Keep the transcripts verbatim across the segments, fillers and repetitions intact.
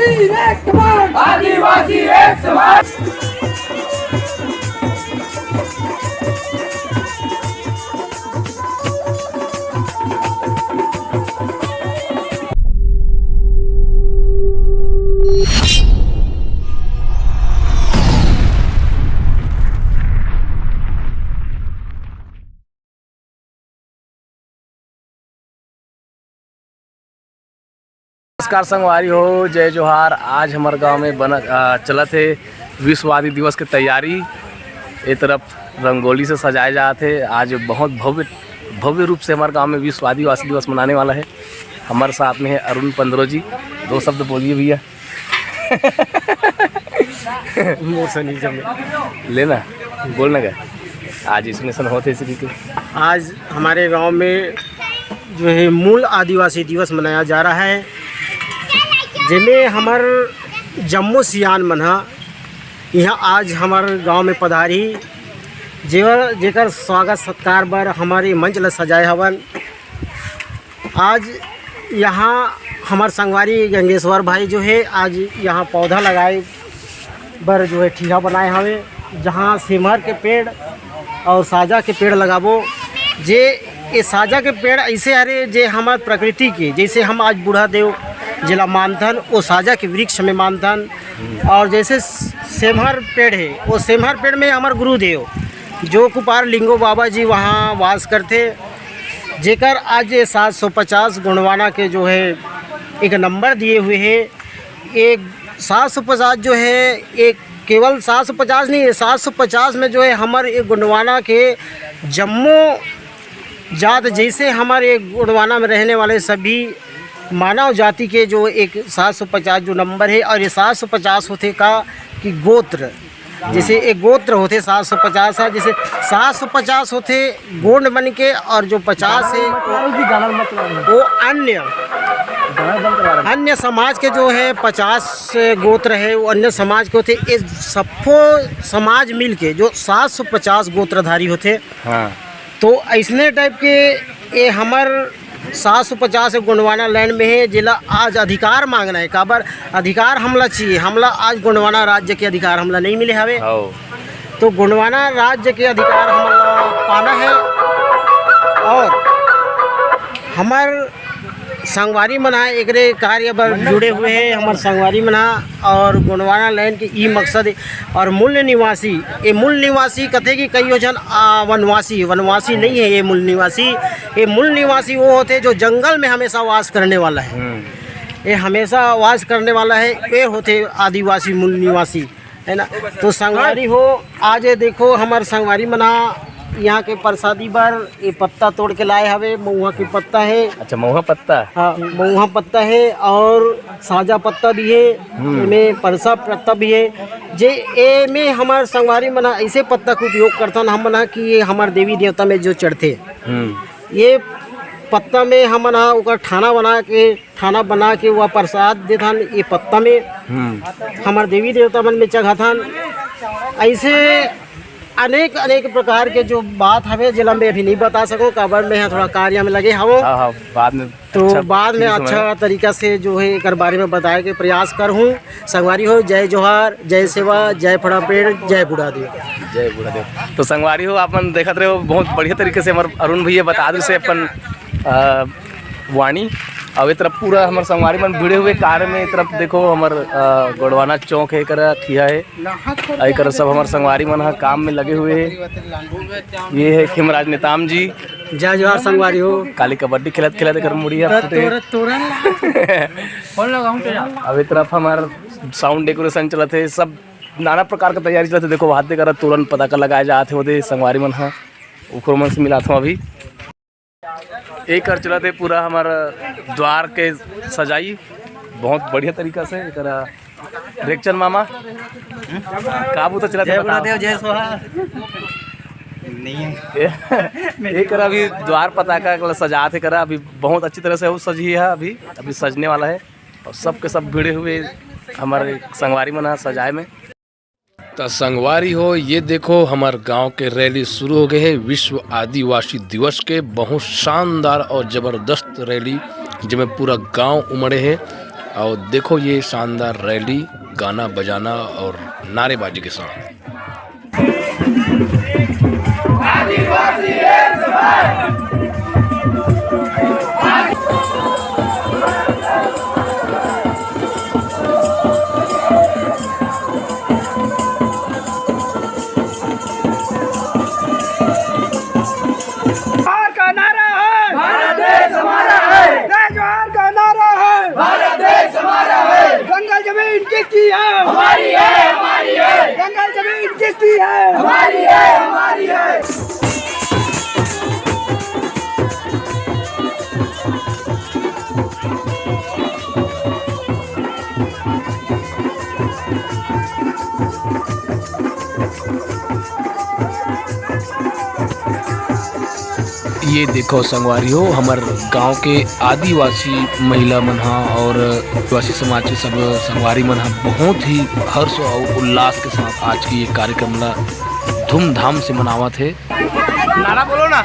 आदिवासी एक समान। नमस्कार संगवारी हो, जय जोहार। आज हमर गांव में बना, अ, चलत हे विश्व आदि दिवस के तैयारी। ए तरफ रंगोली से सजाए जात हे। आज बहुत भव्य, भव्य रूप से हमर गांव में विश्व आदिवासी दिवस मनाने वाला है। हमर साथ में है अरुण पंद्रो जी। दो शब्द बोलिए भैया। मोर से नहीं जमे। लेना, बोलना का। आज इसमें सन होते इसी के। आज हमारे गांव में जो है मूल आदिवासी दिवस मनाया जा रहा है, जेमे हमर जम्मो सियान मन ह इहाँ आज हमर गांव में पधारी, जेवर, जेकर स्वागत सत्कार बर हमर ये मंच ल सजाए हवन। आज यहाँ हमर संगवारी गंगेश्वर भाई जो है, आज यहाँ पौधा लगाए बर जो है ठीहा बनाए हवे, जहाँ सेमर के पेड़ और साजा के पेड़ लगाबो। जे ये साजा के पेड़ ऐसे हरे, जे हमर प्रकृति के, जैसे हम आज बूढ़ा देव जेला मानथन, वो साजा के वृक्ष में मानथन। और जैसे सेमहर पेड़ है, वो सेमहर पेड़ में हमर गुरुदेव जो कुपार लिंगो बाबा जी वहाँ वास करथे, जेकर आज ये सात सौ पचास गोंडवाना के जो है एक नंबर दिए हुए है। एक सात सौ पचास जो है, एक केवल सात सौ पचास नहीं है, सात सौ पचास में जो है हमर एक गोंडवाना के जम्मो जात, जैसे हमर एक गोंडवाना में रहने वाले सभी मानव जाति के जो एक सात सौ पचास जो नंबर है, और ये सात सौ पचास होथे का कि गोत्र, जैसे एक गोत्र होथे सात सौ पचास है, जैसे सात सौ पचास होथे गोंड मन के, और जो पचास है वो अन्य, अन्य समाज के जो है पचास गोत्र है, वो अन्य समाज के होथे। ये सबको समाज मिल के जो सात सौ पचास गोत्रधारी होथे। हाँ। तो ऐसने टाइप के ये हमर सात सौ पचास गोंडवाना लैंड में है, जेला आज अधिकार मांगना है। काबर अधिकार हमला चाहिए? हमला आज गोंडवाना राज्य के अधिकार हमला नहीं मिले हवे। हौ। तो गोंडवाना राज्य के अधिकार हमला पाना है। और हमर संगवारी मन ह एकरे कार्य बर जुड़े हुए हैं, हमर संगवारी मन ह। और गोंडवाना लैंड के ई मकसद है। और मूल निवासी, ये मूल निवासी कथे कि कई झन, आ, वनवासी, वनवासी नहीं है ये मूल निवासी। ये मूल निवासी वो होथे जो जंगल में हमेशा वास करने वाला है। हम्म। ये हमेशा वास करने वाला है, ये होथे आदिवासी मूल निवासी, है ना। तो संगवारी हो, आज ये देखो हमर संगवारी मन ह यहाँ के प्रसादी बर ये पत्ता तोड़ के लाए हवे, महुआ के पत्ता है। अच्छा, महुआ पत्ता। हाँ, महुआ पत्ता है और साजा पत्ता भी है, हम्म। एमे परसा पत्ता भी है। जे एमे हमर संगवारी मन ह ऐसे पत्ता के उपयोग करथन हमन ह कि ये हमर देवी देवता में जो चढ़थे। हम्म। ये पत्ता में हमन ह ओकर ठाना बना के, ठाना बना के वो प्रसाद देथन ये पत्ता में। हम्म। हमर देवी देवता मन में चघाथन। ऐसे अनेक, अनेक प्रकार के जो बात हवे, जेला मैं अभी नहीं बता सको, काबर मैं ह थोड़ा कार्य में लगे हवो। हाँ, हाँ, बाद में तो अच्छा बाद में चीज अच्छा तरीका से जो है एकर बारे में बताए के प्रयास करहूँ। संगवारी हो, जय जोहार, जय सेवा, जय फड़ा पेड़, जय बूढ़ा देव। जय बूढ़ा देव। तो संगवारी हो, आप मन देखत रहे हो, बहुत बढ़िया तरीके से हमर अरुण भैया बता दे से अपन, अ, वाणी। अब ए तरफ पूरा हमर संगवारी मन भिड़े हुए कार में, ए तरफ देखो हमर, अ, गोंडवाना चौक है, एकर ठिया है, अ, एकर सब हमर संगवारी मन ह काम में लगे हुए है। ये है खेमराज नेताम जी। जय जोहार संगवारी हो। काली कबड्डी खेलत खेलत एकर मुड़िया फूटे। तोरन, तोरन ला। फोन लगाऊं तेरा। अब ए तरफ हमर साउंड डेकोरेशन चलत है, सब नाना प्रकार का तैयारी चलत है। देखो, वहां देखो, तोरन पताका लगाए जात है, ओदे संगवारी मन ह, ओखर मन से मिलात हूँ अभी। एकर चलत है पूरा हमर द्वार के सजाई, बहुत बढ़िया तरीका से। एकर रेक्चन मामा, का बूता चलत है, जय बताओ। बुढ़ादेव, जय सोहा। नहीं है। ए-, एकर अभी द्वार पताका के सजात है करा, अभी बहुत अच्छी तरह से वो सजी है, अभी, अभी सजने वाला है। और सबके सब भिड़े हुए हमारे संगवारी मन ह सजाए में। त संगवारी हो, ये देखो, हमर गांव के रैली शुरू हो गए है विश्व आदिवासी दिवस के। बहुत शानदार और जबरदस्त रैली, जेमे पूरा गांव उमड़े है। और देखो ये शानदार रैली, गाना बजाना और नारेबाजी के साथ। जोहार का नारा है, भारत देश हमारा है। जय जोहार का नारा है, भारत देश हमारा है। जंगल जमीन किसकी है? हमारी है, हमारी है। जंगल जमीन किसकी है? हमारी है, हमारी है। ये देखो संगवारी हो, हमर गांव के आदिवासी महिला मन हा और आदिवासी समाज के सब संगवारी मन हा बहुत ही हर्ष और उल्लास के साथ आज के ये कार्यक्रम ला धूमधाम से मनावत हे। नारा बोलो ना।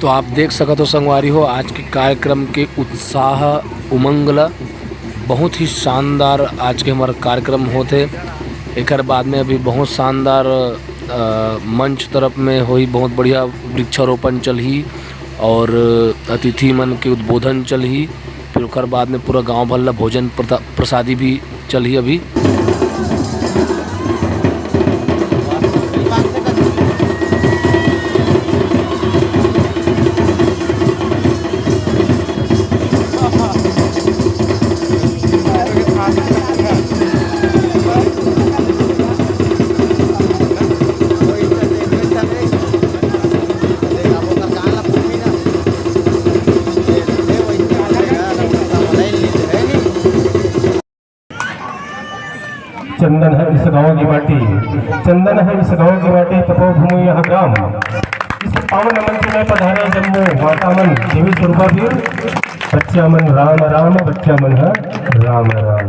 तो आप देख सकत हो संगवारी हो, आज के कार्यक्रम के उत्साह, उमंग ला। बहुत ही शानदार आज के हमर कार्यक्रम होत हे। एकर बाद में अभी बहुत शानदार, अ, मंच तरफ में होही, बहुत बढ़िया वृक्षारोपण चलही और अतिथि मन के उद्बोधन चलही। फिर ओकर बाद में पूरा गांव भर ला भोजन प्रता-, प्रसादी भी चलही अभी। चंदन है इस गांव की माटी, चंदन है इस गांव की माटी, तपोभूमि यह ग्राम। इस पावन मंच में पधारे जम्मू माता मन, देवी स्वरूपा भी, बच्चा मन राम राम, बच्चा मन है राम राम।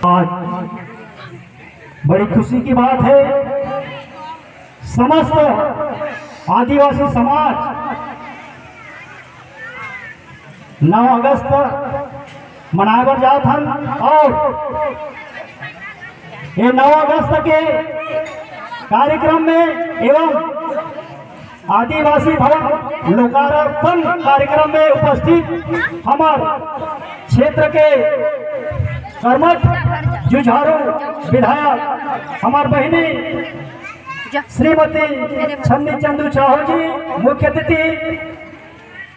आज बड़ी खुशी की बात है, समस्त आदिवासी समाज नौ अगस्त मनाए बर जात हन और ये नौ अगस्त के कार्यक्रम में एवं आदिवासी भवन लोकार्पण कार्यक्रम में उपस्थित हमर क्षेत्र के कर्मठ जुझारू विधायक हमर बहिनी श्रीमती छन्नी चंदू साहू जी मुख्य अतिथि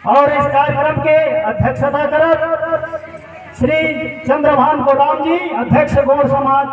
और इस कार्यक्रम के अध्यक्षता करत श्री चंद्रभान गोदाम जी, अध्यक्ष गौड़ समाज।